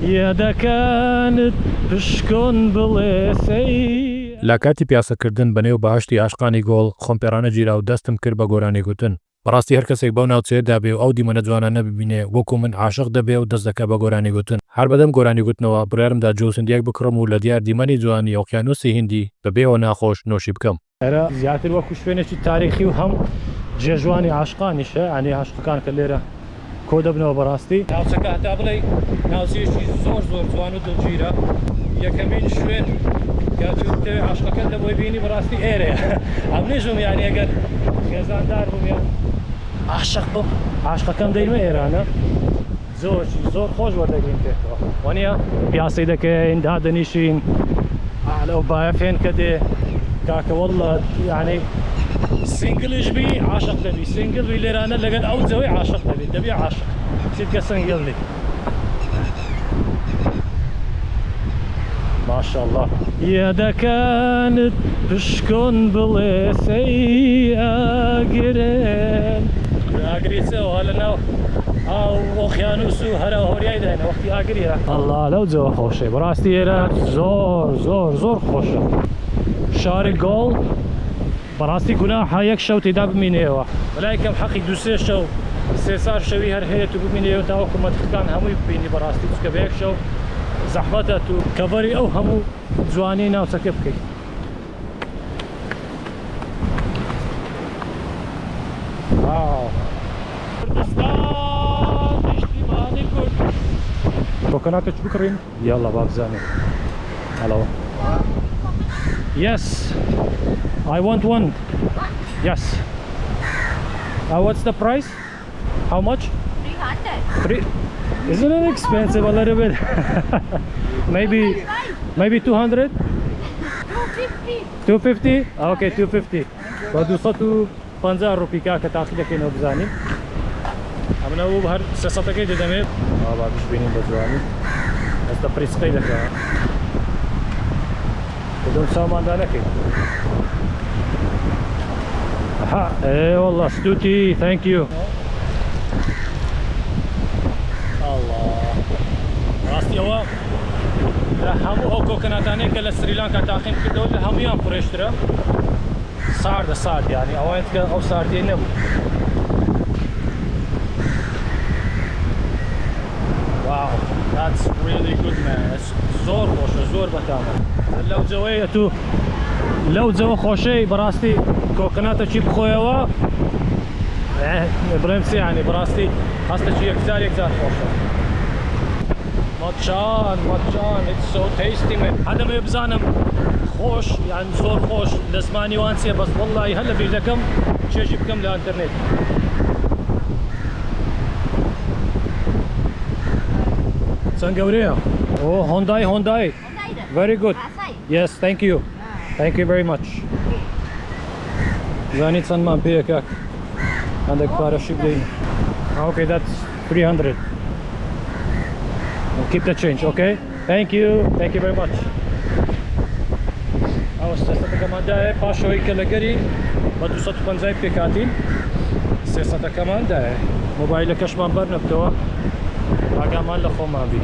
یادەکانت پشکۆن بڵێسەی. لە کاتی پیاسەکردن بە نێو بەهەشتی عاشقانی گۆڵ، خۆم پێڕانەگیرا و دەستم کرد بە گۆرانی گوتن. بەڕاستی هەر کەسێک بەو ناوچەیەدا بێ و ئەو دیمەنە جوانانە ببینێ، وەکو من عاشق دەبێ و دەست دەکا بە گۆرانی گوتن. هەر بەدەم گۆرانی گوتنەوە، بڕیارم دا جووس هندییەک بکڕم و لە دیار دیمەنی جوانی ئۆقیانووسی هیندی بە بێ هۆ ناخۆش نۆشی بکەم. ئێرە زیاتر وەکو شوێنێکی تاریخی و هەم جێژوانی عاشقانیشە، یانی عاشقەکان کە لێرە کۆ دەبنەوە بەڕاستی. ناوچەکە هەتا بڵێی ناوچەیەکی زۆر زۆر جوان و دڵگیرە، یەکەمین شوێن کە تۆ بتەوێ عاشقەکەت لە بۆی بینی بەڕاستی ئێرەیە. ئەمنیش بم یانی ئەگەر خێزاندار بم یان عاشق بم عاشقەکەم دەینمە ئێرانە. زۆر زۆر خۆش وەردەگرین پێکەوە وانە پیاسەی دەکەین دادەنیشین لەو بایە فێنکە دێ کاکە واللە یعنی single یش بی عاشق دەبی single بی لێرانە لەگەل ئەو جەوەی عاشق دەبی دەبی عاشق چیتکە single نی ماشاءاللە یادەکانت پشکۆن بڵێسەی ئاگرن. ئاگری چ وا لە ناو ئاو ئۆقیانوس و هەرا هۆریای داینە وەختی ئاگریە. ئەڵا لەو جەوە خۆشێ بەڕاستی ئێرە زۆر زۆر زۆر خۆشە شاری گۆڵ بەڕاستی گوناحە یەک شەو تێدا بمینێەوە بەلای کەم حەقی دوو سێ شەو سێ چار شەوی هەر هەیە تو بمینێەوە تاوەکو مەتخەکان هەمووی ببینی بەڕاستی چونکە بە یەک شەو زەحمەتە تو کەڤەری ئەو هەموو جوانی ناوچەکە بکەیت. واو کوردستان نیشتیمانی کورد. coconut ە چ بکڕین؟ یاڵا با بزانین. Hello. Yes. I want one. Yes. What's the price? How much? 300. Three. Isn't it expensive a little bit? Maybe maybe 200? 250. 250? Okay, 250. بە 250 ڕوپی کاکە تاقی دەکەینەوە بزانین. ئەمنە بوو هەر سێسەتەکەی دەدەمێ. با بشبینین بە جوانی. ئێستا پریسقەی دەکا. دەم چاوماندا نەکەین. ها اي والله ستوتي thank you. الله ڕاستی ئەوە لە هەموو ئەو coconut انەی کە لە سریلانکا تاقیم کردەوە لە هەمویان fresh ترە. ساردە سارد یعنی ئەوەیە کە ئەو ساردیە نەبوو. Wow, that's really good man. زۆر خۆشە زۆر بەتامە. لەو جەوەیە تو لەو جەوە خۆشەی بەڕاستی coconut ەکی بخۆیەوە بڵێم چی یعنی بەڕاستی هەستەکی یەکجار یەکجار خۆشە. مەچان مەچان it's so tasty man. هەدەمەوێ بزانم خۆش یان زۆر خۆش لە زمانی وان چیە بەس وەڵڵاهی هەر لە بیر دەکەم چێژی بکەم لە ئەنتەرنێت. چەند گەورەیە. ئۆ هۆندای هۆندای. Very good. Yes, thank you. Thank you very much. زانی چەندمان پێیە کاک. هەندێک پارەشی بدەین. Okay, that's 300. And keep the change, okay? Thank you. Thank you very much. ئەوە سێسەتەکەمان دایە پاشەوەی کە لەگەری بە 250 پێکاتین سێسەتەکەمان دایە. مۆبایلەکەشمان بەرنەبتەوە ئاگامان لە خۆمان بی.